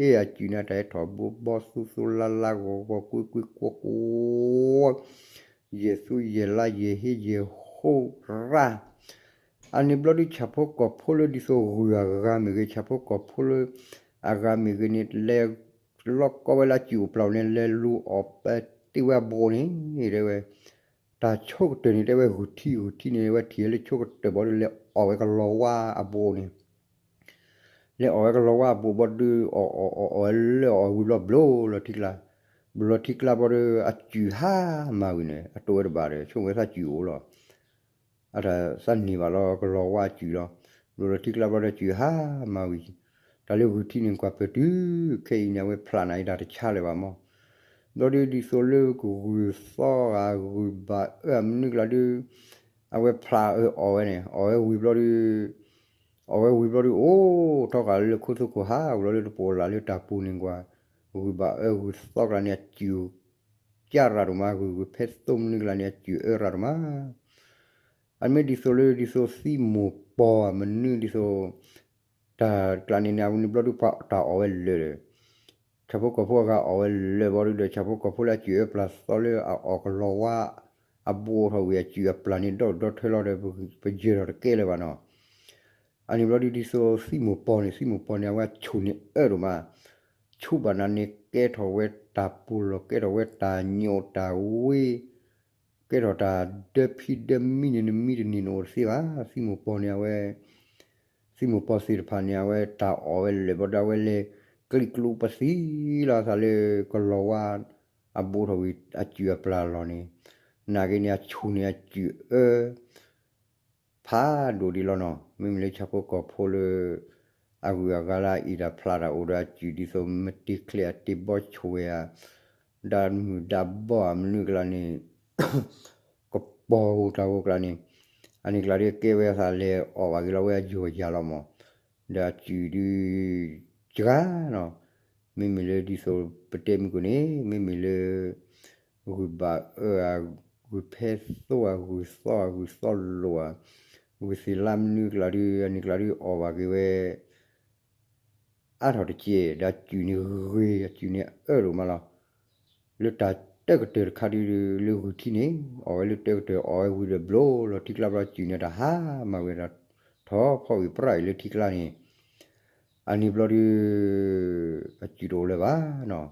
အစုၣ်န့ၣ် တၢ်ဟဲထီၣ်ဘိဘီသူသူလါလါဂီၤဂီၤကွ့ကွ့ကွီကွီ, ယဲၢ်သူယဲၢ်လါယဲၢ်ဟ့ယဲၢ်ဟိရၣ်, အန့ၣ်ဘျီဒုး ဆၣ်ဖိကီၢ်ဖိလၢဒ်သိးဂုၢ်အဂၤမ့ၢ်ဂ့ၤ ဆၣ်ဖိကီၢ်ဖိလၢအဂၤမ့ၢ်ဂ့ၤန့ၣ် လဲၤလီၤကီဝဲလၢအစုၣ်အိၣ်ပျၢ်အိၣ်န့ၣ် လဲၤလူၤအီၣ်ပာ်တ့ၢ်ဝဲအဘိန့ၣ် တဲဝဲ, တၢ်ဆိကတၢၢ်န့ၣ် တဲဝဲဂုၢ်ထံဂုၢ်ထံန့ၣ် ဝဲထံၣ်လၢဆိကတၢၢ်ဘျီဒုး လဲၤအီၣ်ဝဲကလီၤဝါအဘိန့ၣ်, လဲၤအီၣ်ဝဲကလီၤဝါအဘိဘျီဒုး အီၣ်အီၣ်အီၣ်အီၣ်ဝဲလၢအီၣ်ဝံၤဘျီ ဘျိလီၤထံကျါ, ဘျိလီၤထံကျါဘျီဒုး အစုၣ်ဟါမၢ်ဝံၤန့ၣ် အတိၢ်ဝဲတဘၣ်ဒီး ဆိကမိၣ်ဝဲသးစုၣ်အိၣ်လီၤ. အတၢ်သးန့ၢ်ဘၣ်လီၤကလီၤဝါအစုၣ်လီၤ. ဘျိလီၤထံကျါဘျီဒုး အစုၣ်ဟါမၢ်ဝံၤ, တၢ်လၢဂုၢ်ထံန့ၣ် ကွၢ်ပၢၢ်တုၤခဲအံၤန့ၣ် အဝဲဖျးနၤအံၤတၢ်တဆါလၢၤဘၣ်မး. ဘျီဒုးဒ်သိးလၢကဂုၢ်သီဂၤဂုၢ်ဘၣ်အၢအမနုၤကျါဒုး အဝဲဖျးအၢအီၣ်ဝဲန့ၣ် အီၣ်ဝဲဝံၤဘျီဒုး အီၣ်ဝဲဝံၤဘျီဒုး အိၣ်ထီၣ်ဃာ်လၢခိသိခိၣ်ဟါ ဝံၤဘျီဒုးတပိာ်လၢတၢ်ပူၤန့ၣ်ကွၢ်, ဂုၢ်ဘၣ်အၢဂုၢ်သီကျါန့ၣ် အစုၣ်ကၢ်ရၣ်ဒိၣ်မး, ဂုၢ်ဂုၢ်ဖဲသိမနုၤကျါန့ၣ် အစုၣ်အၢရၣ်ဒိၣ်မး. အမ့ၢ်ဒ်သိးလၢဒ်သိးသံမိၢ်ပီၢ်မနုၤဒ်သိး တၢ်ကျါန့ၣ်န့ၣ် အဝဲန့ၣ်ဘျီဒုးပှၤတၢ်အီၣ်ဝဲလၢာ်ဒီး ဆၣ်ဖိကီၢ်ဖိအဂၤအီၣ်ဝဲလၢာ်ဘျီဒုးဒီး ဆၣ်ဖိကီၢ်ဖိလၢအစုၣ်အၢပျၢ်သီလၢအအီၣ်ကလီၤဝါ အဘိထီၣ်ဝံၤ အစုၣ်အပျၢ်န့ၣ်ဒီၣ်ဒိၣ်ဒီထၢလီၤဒီး ပယၢၤထီၣ်တကဲလၢၤဘၣ်နီၤ. အန့ၣ်ဘျီဒုးဒ်သိးသံမိၢ်ပီၢ်န့ၣ် သံမိၢ်ပီၢ်န့ၣ် အဝဲအဆူၣ်န့ၣ်အၢဒိၣ်မး, ဆူၣ်ဘၣ်နၤန့ၣ် ကဲထီၣ်ဝဲတၢ်ပူၤလီၢ် ကဲထီၣ်ဝဲတၢ်ညိၣ်တၢ်ဝ့ က ကဲထီၣ်တၢ်ဒၢဖံဒၢမံန့ၣ် နမံတန့ၢ်နအိၣ်တသ့ဘၣ်. သံမိၢ်ပှၢ်န့ၣ် အဝဲ သံမိၢ်ပှၢ်သ့ၣ်တဖၣ်န့ၣ် အဝဲတၢ်အီၣ်ဝဲလၢာ်ဘျီဒီး အဝဲလဲၤကျံးကျိပသံလီၤအသးလၢကလီၤဝါ အဘူးထီၣ်ဝံၤအစုၣ်အပျၢ်လီၢ်န့ၣ်, နာ်က့န့ၣ် အဆူၣ်န့ၣ်အစုၣ်အၢ ဖးဒိၣ်ဒံးလီၤနီၤ. မ့မ့ၢ်လၢဆၣ်ဖိကီၢ်ဖိလၢ အဂုၤအဂၤလၢအအံးတၢ်ဖျါတၢ်အိၣ်ဒီးအစုၣ်ဒ်သိး မ့ၢ်တ့ချဲအတ့ဘီဆိၣ်ဝဲဧါ, ဒၣ်မုၢ်ဒၣ်ဘီဧါ မနုၤကျါန့ၣ် ကပီၤဂိၢ်တၢ်ဂိၢ်ကျါန့ၣ်, အန့ၣ်ကျါဒ်ကဲဝဲအသးလဲၤအီၣ်ဘၣ်က့ၤလီၤဝဲအယိာ်ယၤလီၤမး, ဒီးအစုၣ်ဒုး စှၤနီၤ, မ့မ့ၢ်လၢဒ်သိးပတဲမုၢ်ကိၣ်န့ၣ် မ့မ့ၢ်လၢ ဂုၢ်ဘၣ်အၢဧါ, ဂုၢ်ဖဲသိဧါ, ဂုၢ်သီဧါ, ဂုၢ်သီလိာ်ဧါ, ဂုၢ်သ့ၣ်လါမနုၤကျါဒုး အန့ၣ်ကျါဒုးအီၣ်ဘၣ်က့ၤဝဲ အါထီၣ်တက့ၢ်, ဒီးအစုၣ်န့ၣ်ဂ့ၤ အစုၣ်န့ၣ်အၢဒိၣ်မးလီၤ. လၢတၢ်တၢကတၢၢ်တခါဒုး လၢဂုၢ်ထံန့ၣ် အီၣ်ဝဲလၢတၢကတၢၢ် အီၣ်ဝဲဝံၤဒီးဘျိလီၤထံကျါဘျီ အစုၣ်န့ၣ်တၢ်ဟါမၢ်ဝဲဒီး ထီၣ်ဖီၣ်ဝံၤပြၢ်အံၤလၢထံကျါန့ၣ်, အန့ၣ်ဘျီဒုး အစုၣ်တအိၣ်လၢၤဘၣ်နီၤ.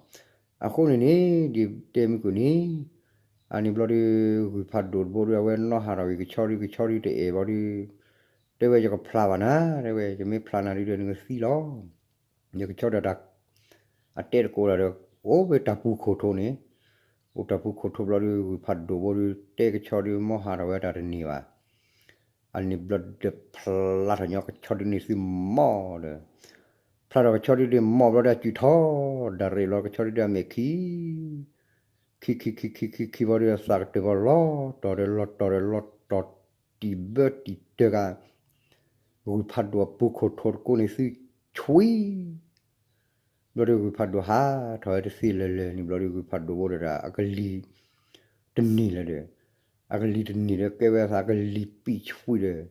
အဃိန့ၣ်န့ၣ် ဒ်တဲမုၢ်ကိၣ်န့ၣ် အန့ၣ်ဘျီဒုး ဂုၢ်ဖးဒိၣ်တဘိဒုး အဝဲနီၣ်ဟးထီၣ်ဝံၤ ကဆီဒုး ကဆီဒုးတအဲၣ်ဘျီဒုး တဲဝဲ ယကဖျါဘၣ်နၤ တဲဝဲ, ယမ့ၢ်ဖျါနၤဒုးဒီး နကသံလီၤ. ယကဆီဒီးတၢ် အတဲတကိးဒီး အိၣ်ဝဲတၢ်ပူၤခိၣ်ထိးန့ၣ်, အိၣ်တၢ်ပူၤခိၣ်ထိးဘျီဒုး ဂုၢ်ဖးဒိၣ်ဘိဒုး တဲကဆီဒုး မီၢ်ဟးထီၣ်ဝဲတၢ်တန့ၢ်ဘၣ်. အန့ၣ်ဘျီဒီးဖျါထီၣ်ညီကဆီဒုးန့ၣ်သုမီၢ်ဒီး, ဖျါထီၣ်ကဆီဒုးန့ၣ်မီၢ်ဘျီဒီး အစုၣ်ထီၣ် ဒၣ်ရ့ၣ်လီၤကဆီဒုးဒီးအမဲာ်ခံ ခံခံခံခံခံခံဘျီဒီး အသးကတၢၢ်ဘၣ်လီၤတီၤဒီးလီၤတီၤဒီးလီၤတီၤ တံၢ်ဘၢတံၢ်တၢကါ, ဂုၢ်ဖးဒိၣ်အပူၤခိၣ်ထိးတကိးန့ၣ်သုဆွံ ဘျီဒီးဂုၢ်ဖးဒိၣ်ဟးထီၣ်ဝဲတသ့လၢၤလၢၤန့ၣ်ဘျီဒီး ဂုၢ်ဖးဒိၣ်ဘိဒီးအကလံၤတန့ၢ်လၢၤဒီး, အကလံၤတန့ၢ်ဒီးကဲဝဲအသးအကလံၤပံာ်ဆွံဒီး,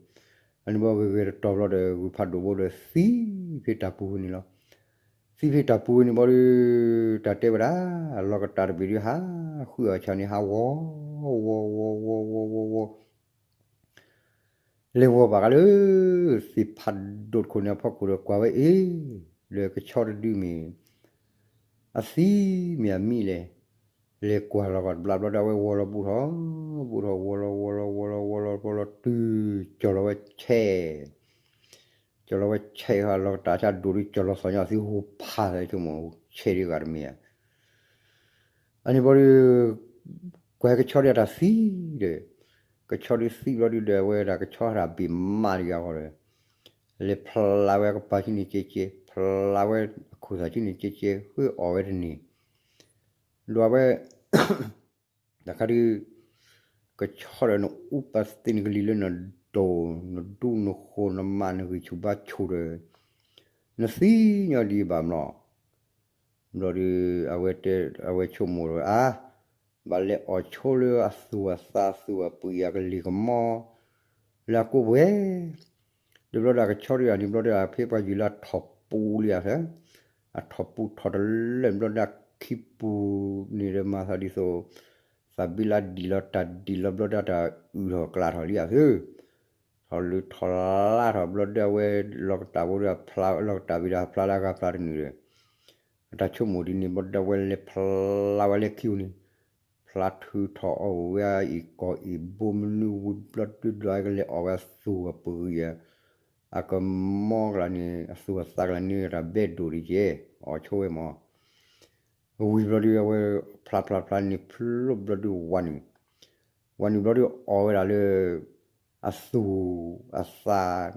အန့ၣ်ဘျီဂ့ၤဂ့ၤတတီၤဘျီဒီး ဂုၢ်ဖးဒိၣ်ဘိဒီးသံဖဲတၢ်ပူၤဝဲန့ၣ်လီၤ. သံဖဲတၢ်ပူၤဝဲန့ၣ်ဘျီဒီး တၢ်တဲဝဲဒၣ် လီၤကတၢ်တဘ့ၣ်ဒုးဟးဃုအီၤဆၣ်န့ၣ် ဟးဝီၤ ဝီၤ ဝီၤ ဝီၤ ဝီၤ ဝီၤ ဝီၤ လဲၤဝီၤဘၣ်ဃးလၢ သ့ၣ်ဖးဒိၣ်တခိၣ်န့ၣ်အဖီခိၣ်ဒီးကွၢ်ဝဲအ့ၣ် လၢကဆီတဒုမ့ၢ် အသံမ့ၢ်အမံလဲၣ်, လဲၤကွၢ်လီၤကီၢ်တဘျီဘျီဒီး အဝဲဝီၤလီၤဘူးထီၣ် ဘူးထီၣ် ဝီၤလီၤ ဝီၤလီၤ ဝီၤလီၤ ဝီၤလီၤ ဝီၤလီၤ တူၢ် ကၠီၤလီၤဝဲဆဲး ကၠီၤလီၤဝဲဆဲးဃီ လီၤကတၢ်ဆါဒိၣ်ဒုး ကၠီၤလီၤသီၣ်ညီအသုဟိဖးသးဆိကမိၣ် ဆဲးဒုးဂၤတမ့ၢ်ဧါ. အန့ၣ်ဘျီဒုး ကွၢ်ကဆီဒုးအတၢ်သံဒီး ကဆီဒုးသံဘျီဒုးဒီး အဝဲဒၣ်ကဆီတၢ်ဘ့ၣ်မးတဂၤဃီဒီး လဲၤဖျါဝဲအကပၤဆူန့ၣ်ကဲကဲ ဖျါဝဲအခိၣ်သၣ်ဆူန့ၣ်ကဲကဲ ဃုအီၣ်ဝဲတန့ၢ် ဒွးဝဲ တခါဒုး ကဆီဒီးနအူပာ်သ့ၣ်နကလံၤလၢနဒိၣ် နဒူနဃိၣ် နမးနဂံၢ်ဆူၣ်ဘါဆူၣ်ဒီး နသံညီဒံးဘၣ်မးလီၤ. ဘျီဒုး အဝဲတဲ အဝဲဆိကမိၣ်ဝဲအါ ဘၣ်လဲၤအီၣ်ဆိလၢအသူၣ်အသးသူၣ်အပှံၤအကလံၤကမီ လၢအကိးပှဲၤ ဒီးဘျီဒီးအကဆီဒုး အန့ၣ်ဘျီဒီး အဖဲပှၤယုၢ်လၢအထီၣ်ပူလံဧါသၢ, အထီၣ်ပူထီၣ်တလၢာ်ဘျီဒီး အခံပူၤန့ၣ်ဒီးမၤသးဒ်သိး သးဘံလၢဒံၣ်လီၤတၢ်ဒံၣ်လီၤဘျီဒီး တၢ်အုၣ်ထီၣ်ကျးထီၣ်လံဧါသၢ, ထီၣ်လုၢ်ထီၣ်လါထီၣ်ဘျီဒီး အဝဲလီၤကတၢ်ဘိဒီး ဖျါလီၤကတၢ်ဘ့ၣ်ဒီး ဖျါလၢအဂၤဖျါတနုာ်ဒီး အတၢ်ဆိကမိၣ်ဒ်န့ၣ်ဘျီဒီး အဝဲလဲၤဖျါဝဲလၢခံပူၤန့ၣ် ဖျါထုးထီၣ်အီၣ်ဝဲအံၤကီၢ်အံၤဘိမနုၤဝံၤဘျီဒုးဒီး အကလဲၤအီၣ်ဝဲအသူၣ်အပှံၤအ အကမီကျါန့ၣ် အသူၣ်အသးကျါန့ၣ် တၢ်ဘဲဒိၣ်ဒံးကဲ အီၣ်ဆိဝဲမး ဝံၤဘျီဒုး အဝဲဖျါဖျါဖျါန့ၣ် ဖျိဘျီဒုးဝၤနုာ်, ဝၤနုာ်ဘျီဒုးအီၣ်ဝဲဒၣ်လၢ အသူၣ်အသး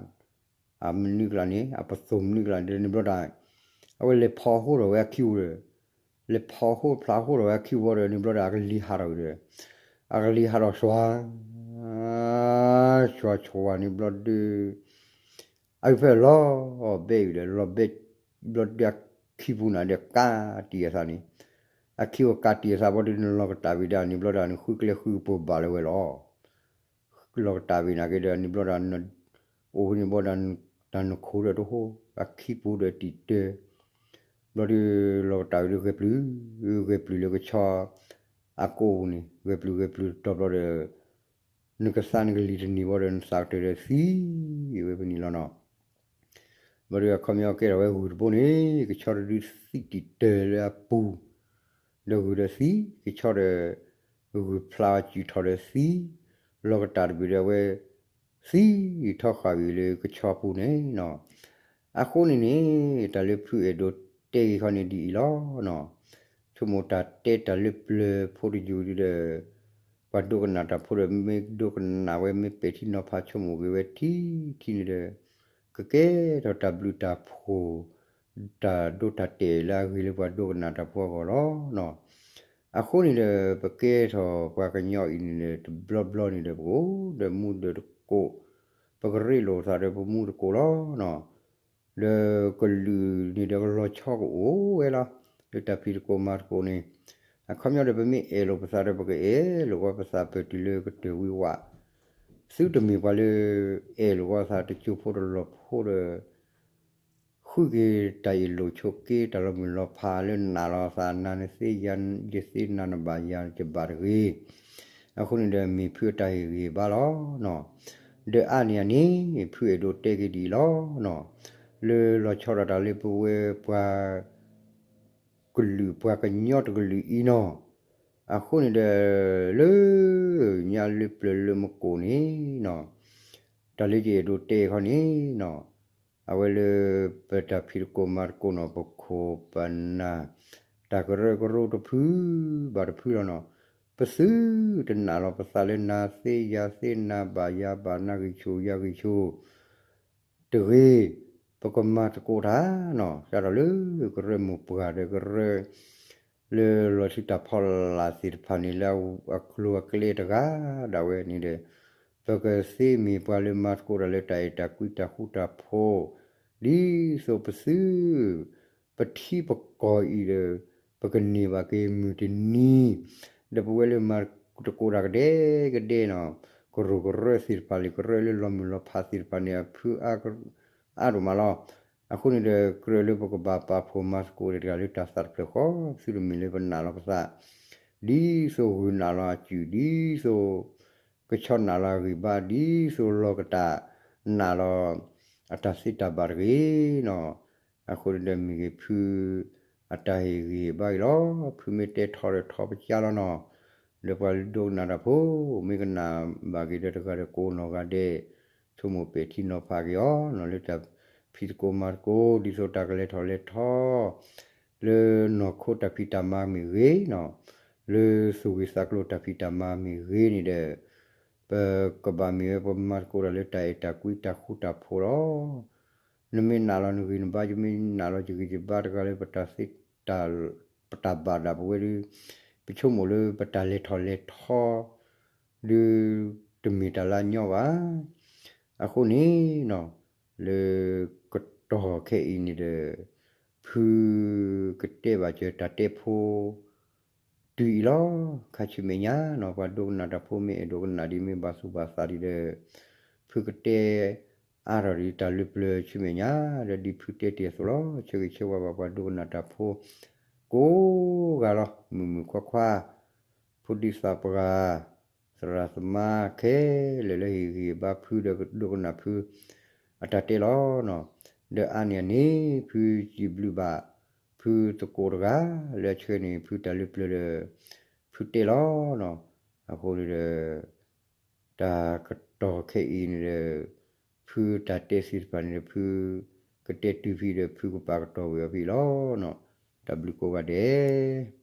အမနုၤကျါန့ၣ် အပသိၣ်မနုၤကျါန့ၣ် န့ၣ်ဘျီဒီး အဝဲလဲၤဖီဟိထီၣ်ဝဲအခံပူၤဒီး လဲၤဖီဟိဖျါဟိထီၣ်ဝဲအခံပူၤဘျီဒီး န့ၣ်ဘျီဒီး အကလံၤဟးထီၣ်ဝံၤဒီး အကလံၤဟးထီၣ်စွါ စွါစွါန့ၣ်ဘျီဒုး အဖဲလီၤဘဲအံၤဒီး လီၤဘဲဘျီဒုးအခံပူၤနၤဒီးကးတံာ်အသးန့ၣ်, အခံပူၤကးတံာ်အသးဘျီဒုး နလီၤကတၢ်ဝံၤဒၣ်န့ၣ်ဘျီဒီး နဃုကျဲဃုကပူၤဘၣ်လၢၤဝဲလီၤ. လီၤကတၢ်ဝံၤနာ်က့ဒီး န့ၣ်ဘျီဒီး အိၣ်ဝဲန့ၣ်ဘျီဒီး တၢ်နခိၣ်ဒီးတဟိ အခံပူၤဒီးတံာ်တၢ ဘျီဒုး လီၤကတၢ်ဝံၤဒီး ဂဲၤပျုၢ် ဂဲၤပျုၢ်လၢကဆီ အကိးပူၤန့ၣ် ဂဲၤပျုၢ်ဂဲၤပျုၢ်တတီၤဘျီဒီး နကသါနကလံၤတန့ၢ်ဘၣ်ဒီး နသးကတၢၢ်ဒီးသံဝဲဖဲန့ၣ်လီၤနီၤ. ဘျီဒီးအခီပညီကဲထီၣ်ဝဲဂုၢ်တဘိန့ၣ် ကဆီတဒုသံတံာ်တၢၢ်လၢအပူၤ, ဒီးဂုၢ်ဒီးသံ ကဆီဒီး ဂုာ်ဖျါအီၤစုၣ်ထီၣ်ဒီးသံ, လီၤကတၢ်တဘ့ၣ်ဒီးအဝဲ သံထီၣ်ဃာ်ဝံၤလၢကဆီပူၤန့ၣ်နီၤ. အဃိန့ၣ်န့ၣ် တၢ်လၢဖုအဲၣ်ဒိးတဲဂ့ၤခီန့ၣ်ဒ်အံၤလီၤနီၤ. ဆိကမိၣ်တၢ်တဲတၢ်လၢပျၢၤဖိတယုၢ်ဒီး ပှၤဒိကနၣ်တၢ်ဖိဒီး မ့ၢ်ဒိကနၣ်ဝဲ မ့ၢ်ပဲာ်ထံနီၤဖးဆိကမိၣ်ဂ့ၤဝဲထံထံန့ၣ်ဒီး ကကဲထီၣ်တၢ်ဘျုးတၢ်ဖှိၣ် တၢ်ဒိတၢ်တဲာ်လၢအဂ့ၤလၢပှၤဒိကနၣ်တၢ်ဖိအဂီၢ်လီၤနီၤ. အဃိန့ၣ်ဒီး ပကဲထီၣ်ပှၤကညီအံၤန့ၣ်ဒီး တဘျီဘျီန့ၣ်ဒီး ပကအိၣ်ဒီးမူဒီးတကိး, ပကရ့လိာ်သးဒီးပမူတကိးလီၤနီၤ. ဒီးကလုာ်န့ၣ်ဒီးကလီၤဆီကအိၣ်ဝဲလီၤ. လၢတၢ်ဖံးသကိးမၤသကိးန့ၣ် အခီပညီဒီး ပမ့ၢ်အဲၣ်လိာ်ပသးဒီး ပကအဲၣ်လိာ်ဝဲပသးပတုၤလၢကတၢၢ်ဝံၤဝး, သုတမ့ၢ်ပှၤလၢ အဲၣ်လိာ်ဝဲသးတစိၢ်ဖိတလီၢ်ဖိဒီး ဃုက့ၤတၢ်အ့ၣ်လိာ်ဆိးက့ တၢ်လီၤမုၢ်လီၤဖးလၢနာ်လီၤသး နၤနသ့ယၤယသ့ နၤနဘၣ်ယၤယဘၣ်တဂ့ၤ. အဃိန့ၣ်ဒီး မ့ၢ်ဖုအတၢ်ဟ့ၣ်ဂံၢ်ဟ့ၣ်ဘါလီၤနီၤ. ဒီးအါန့ၢ်အန့ၣ် ဖုအဲၣ်ဒိးတဲက့ၤဒ်အံၤလီၤနီၤ. လၢလီၤဆီဒၣ်တၢ်လၢပဝဲပှၤ ကလုာ်ပှၤကညီတကလုာ်အံၤနီၤ. အဃိန့ၣ်ဒီး လၢညါလၢပျၢၤလၢမကိၣ်န့ၣ်နီၤ, တၢ်လၢယအဲၣ်ဒိးတဲခီန့ၣ်နီၤ, အဝဲလၢပတၢ်ဖံးသကိးမၤသကိးနီၤ ပခိၣ်ပနၢ် တၢ်ကရၢကရိတဖုဘၣ်တဖုလီၤနီၤ. ပသုတနာ်လီၤပသးလၢနၤသ့ယၤသ့ နၤဘၣ်ယၤဘၣ် နၤဂံၢ်ဆူၣ်ယၤဂံၢ်ဆူၣ် တဂ့ၤ, ပကမၤသကိးတၢ်နီၤ စးထီၣ်လၢကရၢမိၢ်ပှၢ်ဒီးကရၢ လၢလီၤဆူတၢ်ဖီလာ်သ့ၣ်တဖၣ်န့ၣ် လၢအကျိၤအကျဲတဂၤဒၣ်ဝဲန့ၣ်ဒီး ပကသ့မ့ၢ်ပှၤလၢမၤသကိးတၢ်လၢတၢ်အဲၣ်တၢ်ကွံတၢ်ဃူတၢ်ဖိး, ဒ်သိးပသု ပထံပကီၢ်အံၤဒီး ပကန့ၢ်ဘၣ်က့ၤမုၢ်တနံၤ, ဒီးပဝဲလၢမၤသကိးတၢ်ကဒဲကဒဲနီၤ, ကရူၢ်ကရၢသ့ၣ်တဖၣ် လံာ်ကရၢလၢလီၤမုၢ်လီၤဖးသ့ၣ်တဖၣ်န့ၣ် အဖုအါဒိၣ်မးလီၤ. အဃိန့ၣ်ဒီး ကြၢးလၢပကဘၣ်ပာ်ဖှိၣ်မၤသကိးတၢ်လၢတၢ်သးတဖျၢၣ်ဃီ, သုတမ့ၢ်လၢပနာ်လီၤပသး, ဒ်သိးဂုာ်နာ်လီၤအစုၣ်, ဒ်သိး ကဆီနာ်လီၤအဂံၢ်ဘါ, ဒ်သိးလီၤကတၢ်နာ်လီၤ အတၢ်သ့တၢ်ဘၣ်တဂ့ၤနီၤ. အဃိန့ၣ်ဒီးမ့ၢ်ဂ့ၤဖု အတၢ်ဟ့ၣ်ဂံၢ်ဟ့ၣ်ဘါအံၤလီၤ. ဖုမ့ၢ်တဲထီဒီးထီပကၢလီၤနီၤ. ဒီးပှၤဒိကနၣ်တၢ်ဖိ မ့ၢ်ကနၣ်ဘၣ်က့ၤဒီးတဂၤဒီးကိးနီၢ်ဂၤဒဲး ဆိကမိၣ်ပဲာ်ထံနီၤဖးက့ၤအီၤနီၤ လၢတၢ်ဖံးသကိးမၤသကိး ဒ်သိးတၢ်ကလဲၤထီၣ်လဲၤထီ လၢနီၢ်ခိတၢ်ဖံးတၢ်မၤမ့ၢ်ဂ့ၤနီၤ, လၢသူၣ်ဂ့ၤသးကျိၤတၢ်ဖံးတၢ်မၤမ့ၢ်ဂ့ၤန့ၣ်ဒီး ပကဘၣ်မ့ၢ်ဝဲပှၤမၤသကိးတၢ်လၢတၢ်အဲၣ်တၢ်ကွံတၢ်ဃူတၢ်ဖိးလီၤ. နမ့ၢ်နာ်လီၤနဂံၢ်နဘါ, ယမ့ၢ်နာ်လီၤယဂံၢ်ယဘါတဂၤလၢပတၢ်သ့တၢ် ပတၢ်ဘၣ်ဒၣ်ပဝဲဒီး ပဆိကမိၣ်လၢပတၢ်လဲၤထီၣ်လဲၤထီ ဒီးတမ့ၢ်တၢ်လၢအညီဘၣ်. အဃိန့ၣ်နီၤ လၢကတီၢ်ခဲအံၤန့ၣ်ဒီး ဖုကတဲဘၣ်စၢၤတၢ်တဲဖိ တုၤအံၤလီၤ. ခါဆူမဲာ်ညါနီၤ ပှၤဒိကနၣ်တၢ်ဖိမ့ၢ်အဲၣ်ဒိးကနၣ်ဒံး မ့ၢ်ဘၣ်သူၣ်ဘၣ်သးဒံးဒီး ဖုကတဲအါထီၣ်ဒံးတၢ်လၢပျၢၤဆူမဲာ်ညါ ဒီးဒ်ဖုတဲတ့ၢ်အသိးလီၤ. ဆၢဂ့ၤဆၢဝါဘၣ်ပှၤဒိကနၣ်တၢ်ဖိ ကိးဂၤလီၤ မုၣ်မုၣ်ခွါခွါ ဖိဒံသးပှၢ် သရၣ်သမါခဲလၢာ်လၢဟ့ၣ်ဂံၢ်ဟ့ၣ်ဘါဖုဒီးကဒိကနၣ်ဖု အတၢ်တဲလီၤနီၤ. ဒီးအါန့ၢ်အန့ၣ် ဖုစံးဘျုးဘၣ် ဖုသကိးတဂၤ လၢအဆှၢန့ၢ်ဖုတၢ်လၢပျၢၤဒီး ဖုတဲလီၤနီၤ. အဃိန့ၣ်ဒီး တၢ်ကတီၢ်ခဲအံၤန့ၣ်ဒီး ဖုတၢ်တဲသ့ၣ်တဖၣ်န့ၣ်ဒီး ဖုကတဲတုၤဖဲဒီး ဖုကပာ်ကတီၤဝံၤအီၤဖဲလီၤနီၤ. တၢ်ဘျုးကိးဂၤဒဲး